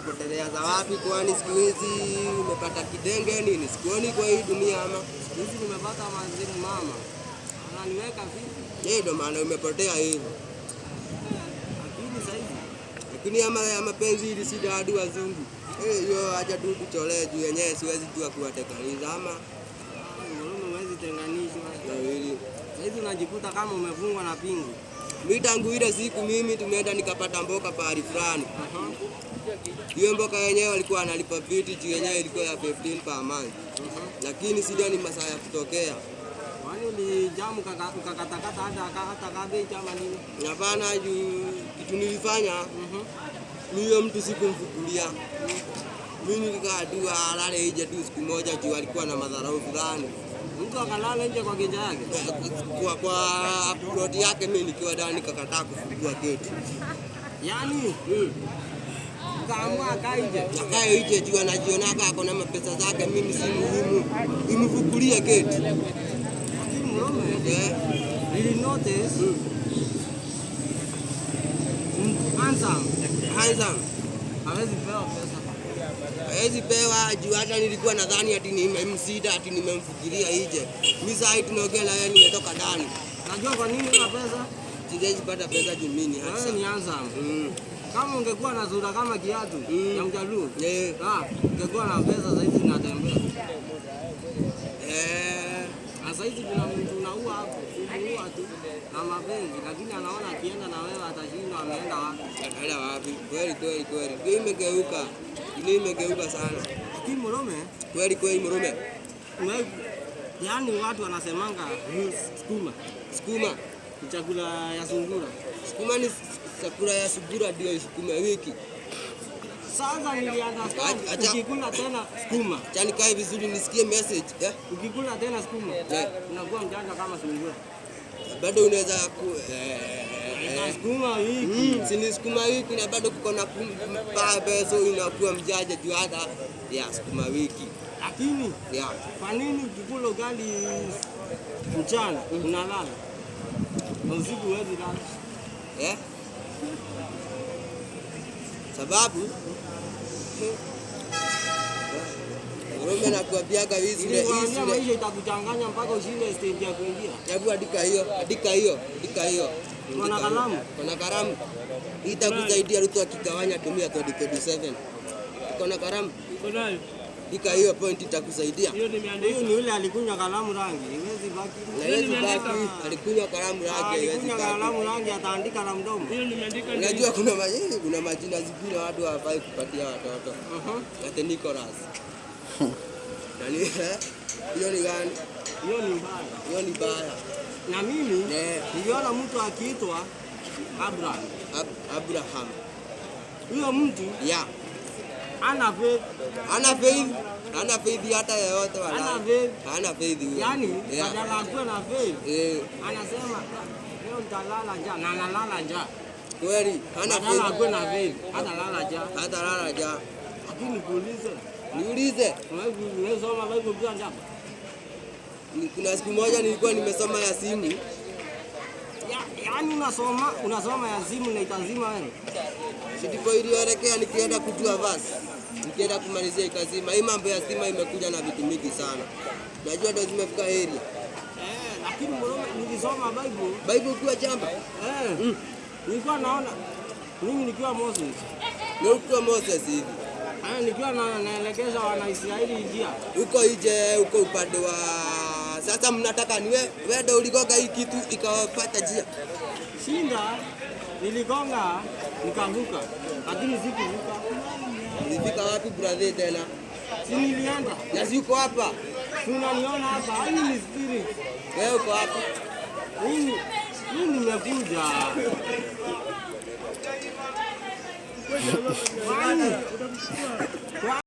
Umepotelea za wapi? Kwani siku hizi umepata kidenge nini? Sikuoni kwa hii dunia ama? Siku hizi nimepata mazimu mama. Ananiweka vipi? Yeye ndo maana umepotea hivyo. Lakini saizi Lakini ama ya mapenzi ili sida hadi wazungu. Eh, hiyo acha tu tucholee juu yenyewe siwezi jua kuwatenganisha ama Mwanaume huwezi tenganishwa. wawili. Saizi unajikuta kama umefungwa na pingu. Mi tangu ile siku mimi tumeenda nikapata mboka pahali fulani. Hiyo mboka yenyewe walikuwa wanalipa viti juu yenyewe ilikuwa ya 15 per month. Lakini sida ni masaa ya kutokea. Kwani ulijamu ukakatakata hata cabbage ama nini? Hapana, juu kitu nilifanya mi huyo mtu sikumfukulia. Mi nilikaa tu alale nje tu siku moja juu alikuwa na madharau fulani Mtu akalala nje kwa keja yake. kwa plot yake, mi nikiwa ndani nikakataa kufungua geti. Yaani ukaamua akae nje. Akae nje juu anajionaga ako na mapesa zake, mimi si muhimu, imfukulie geti. Lakini mwanaume Eh, nili notice mtu handsome handsome hawezi pewa pesa. hawezi pewa juu hata nilikuwa nadhani ati nimemsida ati nimemfukiria nje. Mi saa hii tunaongea na wewe nimetoka ndani, Najua kwa nini una pesa? siwezi pata pesa juu mimi ni Wewe handsome. ni handsome. Kama ungekuwa na sura kama kiatu ya Mjaluo, ungekuwa na pesa saizi zinatembea. Na saizi kuna mtu unaua hapo, unaua tu na mapenzi, lakini anaona akienda na wewe atashindwa, ameenda wapi? Ataenda wapi? Kweli kweli kweli, dunia imegeuka, dunia imegeuka sana. Lakini Murome, Kweli kweli Murome, yaani watu wanasemanga sukuma sukuma ni chakula ya sungura. sukuma ni chakula ya sungura, ndio isukume wiki. Sasa niliunderstand ukikula tena sukuma, Acha nikae vizuri nisikie message eh? ukikula tena sukuma unakuwa mjanja kama sungura. Bado unaweza ku Sukuma wiki Si ni sukuma wiki na bado kuko na pambe, so inakuwa mjanja juu hata ya sukuma wiki Lakini ya kwa nini ukikula ugali mchana unalala na usiku huwezi lala? Eh? Sababu Murome nakuambiaga hii Nilikwambia maisha itakuchanganya mpaka ushinde stage ya kuingia. Hebu andika hiyo, andika hiyo, andika hiyo. Kuna kalamu? Kuna kalamu. Hii itakusaidia Ruto akigawanya tumia 2027. Kuna kalamu? Andika hiyo point itakusaidia. Hiyo nimeandika. Huyu ni yule alikunywa kalamu rangi, iwezi baki. Na haiwezi baki, alikunywa kalamu yake haiwezi Alikunywa baki. kalamu rangi ataandika na mdomo. Hiyo nimeandika. Unajua kuna majina zingine watu hawafai kupatia watoto. Ate Nicholas. Nani? Eh? Hiyo ni gani? Hiyo ni mbaya. Hiyo ni baya. Na mimi Ne, niliona mtu akiitwa Abraham. Abraham. Huyo mtu Yeah. ana faith, Hana faith, hana faith hata yoyote wala. Hana faith. Hana faith huyo. Yaani badala akuwe na faith anasema leo nitalala njaa na analala njaa. Kweli, hana Badala faith. akuwe na faith, hatalala njaa. Hata lala njaa. Lakini nikuulize, Niulize, umesoma Bible ukiwa njaa? Kuna siku moja nilikuwa nimesoma ya simu. Yaani unasoma ya simu na itazima wewe. Si ndipo ilielekea nikienda kujua verse. Nikienda kumalizia ikazima. Hii mambo ya stima imekuja na vitu mingi sana. Najua ndio zimefika area. Lakini mbona nilisoma Bible? Bible ukiwa jamba? Nilikuwa naona mimi nikiwa Moses. Ni ukiwa Moses hivi. Nikiwa naelekeza wana Israeli njia. Uko nje, uko upande wa sasa mnataka ni wewe ndio uligonga hii kitu ikawapata njia. Shinda niligonga nikavuka, lakini sikuvuka. Ulifika wapi brother tena? Si nilienda. Na si uko hapa? Si unaniona hapa? Hii ni spirit. Wewe uko hapa? Mimi nimekuja. Kwani?